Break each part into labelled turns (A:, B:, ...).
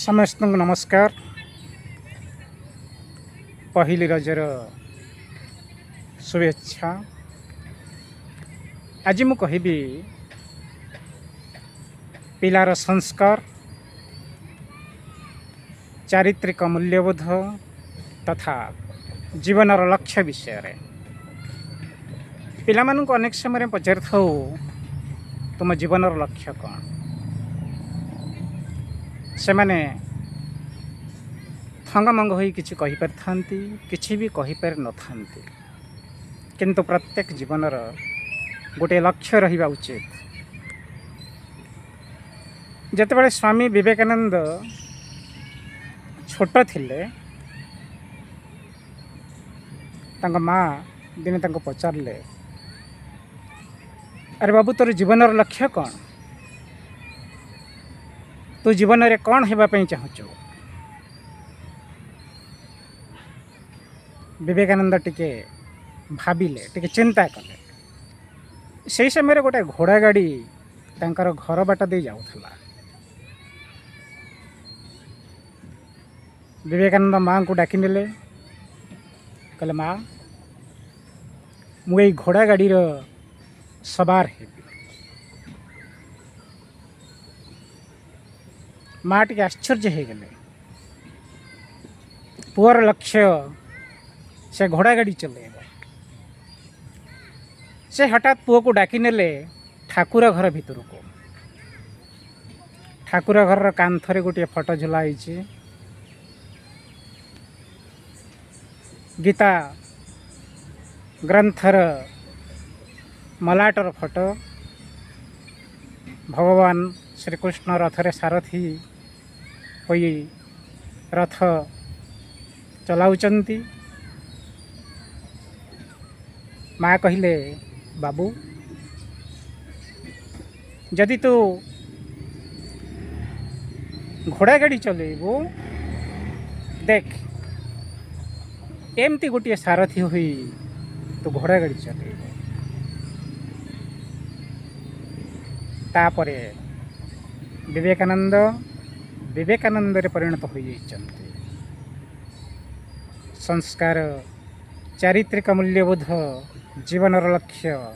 A: ସମସ୍ତଙ୍କୁ ନମସ୍କାର। ପହିଲି ରଜର ଶୁଭେଚ୍ଛା। ଆଜି ମୁଁ କହିବି ପିଲାର ସଂସ୍କାର, ଚାରିତ୍ରିକ ମୂଲ୍ୟବୋଧ ତଥା ଜୀବନର ଲକ୍ଷ୍ୟ ବିଷୟରେ। ପିଲାମାନଙ୍କୁ ଅନେକ ସମୟରେ ପଚାରିଥାଉ, ତୁମ ଜୀବନର ଲକ୍ଷ୍ୟ କ'ଣ? ସେମାନେ ଥଙ୍ଗମଙ୍ଗ ହୋଇ କିଛି କହିପାରିଥାନ୍ତି, କିଛି ବି କହିପାରିନଥାନ୍ତି। କିନ୍ତୁ ପ୍ରତ୍ୟେକ ଜୀବନର ଗୋଟିଏ ଲକ୍ଷ୍ୟ ରହିବା ଉଚିତ। ଯେତେବେଳେ ସ୍ୱାମୀ ବିବେକାନନ୍ଦ ଛୋଟ ଥିଲେ, ତାଙ୍କ ମା ଦିନେ ତାଙ୍କୁ ପଚାରିଲେ, "ଆରେ ବାବୁ, ତୋର ଜୀବନର ଲକ୍ଷ୍ୟ କ'ଣ? ତୁ ଜୀବନରେ କ'ଣ ହେବା ପାଇଁ ଚାହୁଁଛୁ?" ବିବେକାନନ୍ଦ ଟିକେ ଭାବିଲେ, ଟିକେ ଚିନ୍ତା କଲେ। ସେହି ସମୟରେ ଗୋଟେ ଘୋଡ଼ା ଗାଡ଼ି ତାଙ୍କର ଘର ବାଟ ଦେଇ ଯାଉଥିଲା। ବିବେକାନନ୍ଦ ମାଆଙ୍କୁ ଡାକିନେଲେ। କହିଲେ, "ମା, ମୁଁ ଏଇ ଘୋଡ଼ା ଗାଡ଼ିର ସବାର ହେବି।" ମା ଟିକେ ଆଶ୍ଚର୍ଯ୍ୟ ହେଇଗଲେ। ପୁଅର ଲକ୍ଷ୍ୟ ସେ ଘୋଡ଼ା ଗାଡ଼ି ଚଲେଇବ। ସେ ହଠାତ୍ ପୁଅକୁ ଡାକିନେଲେ ଠାକୁର ଘର ଭିତରକୁ। ଠାକୁର ଘରର କାନ୍ଥରେ ଗୋଟିଏ ଫଟୋ ଝୁଲା ହେଇଛି। ଗୀତା ଗ୍ରନ୍ଥର ମଲାଟର ଫଟୋ। ଭଗବାନ ଶ୍ରୀକୃଷ୍ଣ ରଥରେ ସାରଥି ହୋଇ ରଥ ଚଲାଉଛନ୍ତି। ମା କହିଲେ, "ବାବୁ, ଯଦି ତୁ ଘୋଡ଼ା ଗାଡ଼ି ଚଲେଇବୁ, ଦେଖ, ଏମିତି ଗୋଟିଏ ସାରଥି ହୋଇ ତୁ ଘୋଡ଼ା ଗାଡ଼ି ଚଲେଇବୁ।" ତାପରେ ବିବେକାନନ୍ଦ ବିବେକାନନ୍ଦରେ ପରିଣତ ହୋଇଯାଇଛନ୍ତି। ସଂସ୍କାର, ଚାରିତ୍ରିକ ମୂଲ୍ୟବୋଧ, ଜୀବନର ଲକ୍ଷ୍ୟ,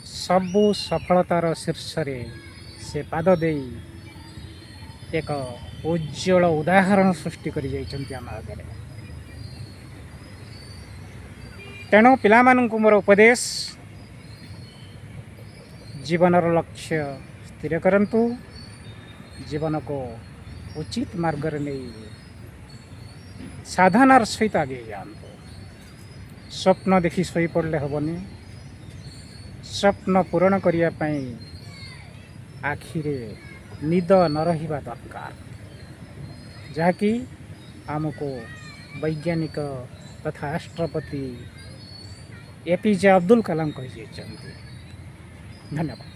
A: ସବୁ ସଫଳତାର ଶୀର୍ଷରେ ସେ ପାଦ ଦେଇ ଏକ ଉଜ୍ଜଳ ଉଦାହରଣ ସୃଷ୍ଟି କରିଯାଇଛନ୍ତି ଆମ ଆଗରେ। ତେଣୁ ପିଲାମାନଙ୍କୁ ମୋର ଉପଦେଶ, ଜୀବନର ଲକ୍ଷ୍ୟ ସ୍ଥିର କରନ୍ତୁ, ଜୀବନକୁ ଉଚିତ ମାର୍ଗରେ ନେଇ ସାଧନାର ସହିତ ଆଗେଇ ଯାଆନ୍ତୁ। ସ୍ୱପ୍ନ ଦେଖି ଶୋଇପଡ଼ିଲେ ହେବନି। ସ୍ୱପ୍ନ ପୂରଣ କରିବା ପାଇଁ ଆଖିରେ ନିଦ ନ ରହିବା ଦରକାର, ଯାହାକି ଆମକୁ ବୈଜ୍ଞାନିକ ତଥା ରାଷ୍ଟ୍ରପତି ଏପିଜେ ଅବଦୁଲ କାଲାମ କହିଯାଇଛନ୍ତି। ଧନ୍ୟବାଦ।